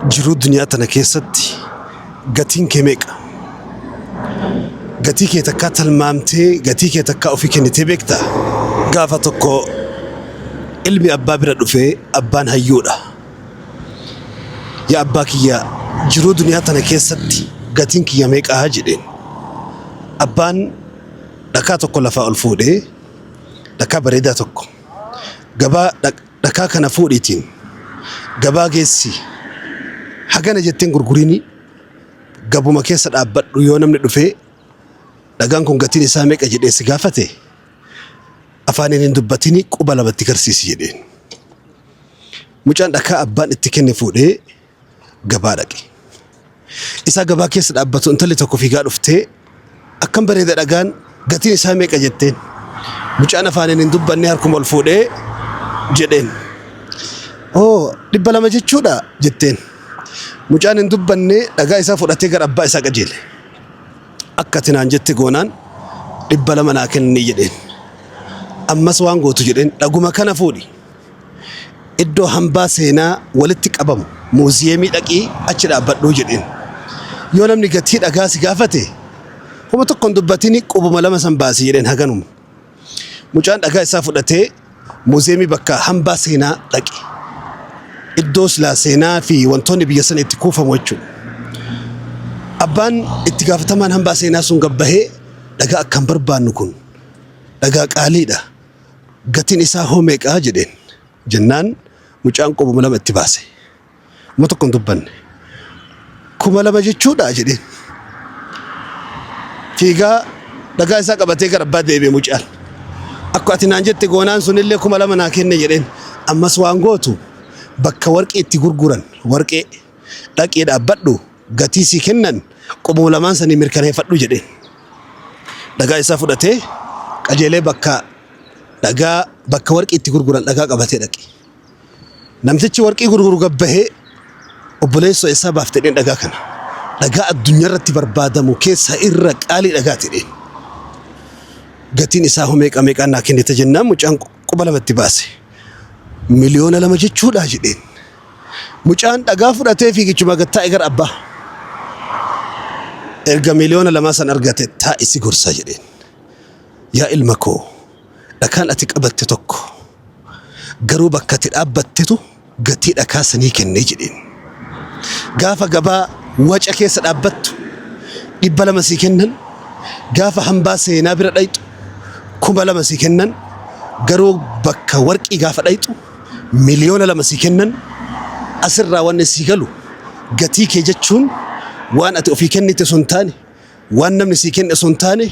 Jiruu duniyaa tana keessatti gatiin kee meeqa? Gatii kee takkaa talmaamtee gatii kee takkaa ofii kennitee beektaa? Gaafa tokko ilmi abbaa bira dhufee abbaan hayyuudha. Yaa abbaa kiyya jiruu duniyaa tana keessatti gatiin kiyya meeqaa jedheen. Abbaan dhakaa tokko lafaa ol fuudhee dhakaa bareedaa tokko gabaa dhakaa kana fuudhiitiin gabaa geessi hagana jetteen gurgurini gabuma keessa dhaabbadhu yoo namni dhufee dhagaan kun gatiin isaa meeqa jedhee si gaafate afaaniin hin dubbatini quba lamatti garsiisi jedheen. Mucaan dhakaa abbaan itti kenne fuudhee gabaa dhaqe. Isaa gabaa keessa dhaabbatu intalli tokko fiigaa dhuftee akkam bareeda dhagaan gatiin isaa meeqa jetteen. Mucaan afaaniin hin dubbanne harkuma ol fuudhee jedheen. Oo 200 jechuudha jetteen. Mucaan hin dubbanne dhagaa isaa fudhatee gara abbaa isaa qajeele. Akka ati naan jette goonaan 200 naa kenni jedheen. Ammas waan gootu jedheen dhaguma kana fuudhi. Iddoo hambaa seenaa walitti qabamu muuziyeemii dhaqii achi dhaabbadhuu jedheen. Yoo namni gatii dhagaa si gaafate homa tokko hin dubbatini qubuma lama san baasi jedheen haganuma. Mucaan dhagaa isaa fudhatee muuziyeemii bakka hambaa seenaa dhaqe. Iddoo silaa seenaa fi wantoonni biyya sana itti kuufamu jechuudha. Abbaan itti gaafatamaan hambaa seenaa sun gabbahee dhagaa akkan barbaannu kun dhagaa qaaliidha. Gatiin isaa hoo meeqaa jedheen. Jennaan mucaan qubuma lama itti baase. Homa tokko hin dubbanne. 2000 jechuudha jedheen. Fiigaa dhagaa isaa qabatee gara abbaa deebi'e mucaan. Akka ati naan jette goonaan sunillee 2000 naa kenne jedheen. Ammas waan gootu bakka warqii itti gurguran warqee dhaqii dhaabbadhu gatii sii kennan qubuma lamaan sanii mirkaneeffadhu jedheen. Dhagaa isaa fudhatee qajeelee bakka dhagaa bakka warqii itti gurguran dhagaa qabatee dhaqe. Namtichi warqii gurguru gabbahee obboleessoo eessaa baafte jedheen dhagaa kana. Dhagaa addunyaa irratti barbaadamu keessaa irra qaalii dhagaa jedheen. Gatiin isaa hoo meeqa meeqaan naa kennite jennaan mucaan quba lamatti baase. 2,000,000 jechuudha jedheen. Mucaan dhagaa fudhatee fiigichuma gad taa'e gara abbaa. Erga 2,000,000 san argate taa'i si gorsa jedheen. Yaa ilma koo dhakaan ati qabatte tokko garuu bakka ati dhaabbattetu gatii dhakaa sanii kenne jedheen. Gaafa gabaa waca keessa dhaabbattu 200 sii kennan gaafa hambaa seenaa bira dhayxu 2000 sii kennan garuu bakka warqii gaafa dhayxu 2,000,000 sii kennan asirraa wanni sii galu gatii kee jechuun waan ati ofii kennite sun taane waan namni sii kenne osoo hin taane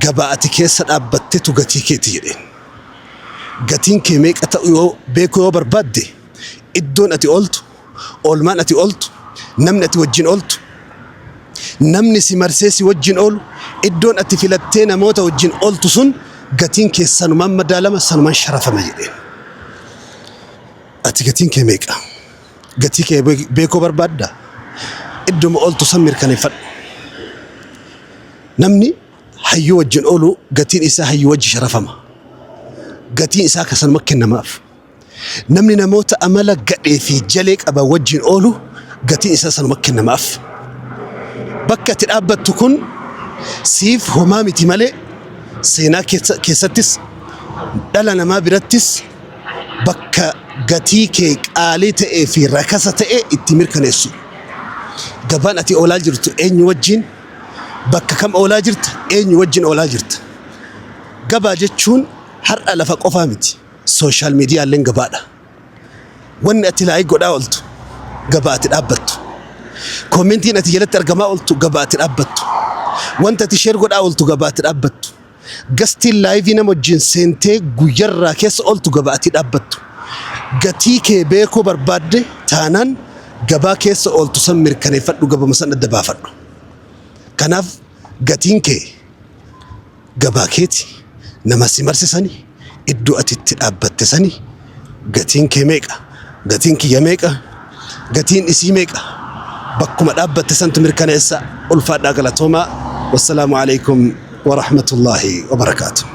gabaa ati keessa dhaabbattetu gatii keeti jedheen. Gatiin kee meeqa ta'u yoo beekuu yoo barbaadde iddoon ati ooltu, oolmaan ati ooltu, namni ati wajjin ooltu, namni si marsee si wajjin oolu, iddoon ati filattee namoota wajjin ooltu sun gatiin kee sanumaan madaalama, sanumaan sharafama jedheen. Ati gatiin kee meeqa? Gatii kee beekuu barbaaddaa? Idduma ooltu san mirkaneeffadhu. Namni hayyuu wajjin oolu gatiin isaa hayyuu wajji sharafama. Gatiin isaa ka sanuma kennamaaf. Namni namoota amala gadhee fi jalee qaban wajjin oolu gatiin isaa sanuma kennamaaf. Bakka ati dhaabbattu kun siif homaa miti malee seenaa keessattis dhala namaa birattis bakka gatii kee qaalii ta'ee fi rakasa ta'e itti mirkaneessu. Gabaan ati oolaa jirtu eenyu wajjin? Bakka kam oolaa jirta? Eenyu wajjin oolaa jirta? Gabaa jechuun har'a lafa qofaa miti. Sooshaal miidiyaalleen gabaadha. Wanni ati laayik godhaa ooltu gabaa ati dhaabbattu. Koomentiin ati jalatti argamaa ooltu gabaa ati dhaabbattu. Wanta ati sheer godhaa ooltu gabaa ati dhaabbattu. Gastiin laayivii nama wajjin seentee guyyarraa keessa ooltu gabaa ati dhaabbattu. Gatii kee beekuu barbaadde taanaan gabaa keessa ooltu san mirkaneeffadhu gabama san adda baafadhu. Kanaaf gatiin kee gabaa keeti nama si marse sani iddoo ati itti dhaabbatte sani gatiin kee meeqa gatiin kiyya meeqa gatiin isii meeqa bakkuma dhaabbatte santu mirkaneessa ulfaadhaa galatoomaa wassalaamu alaikum warahmatullaahi wabarakaatu.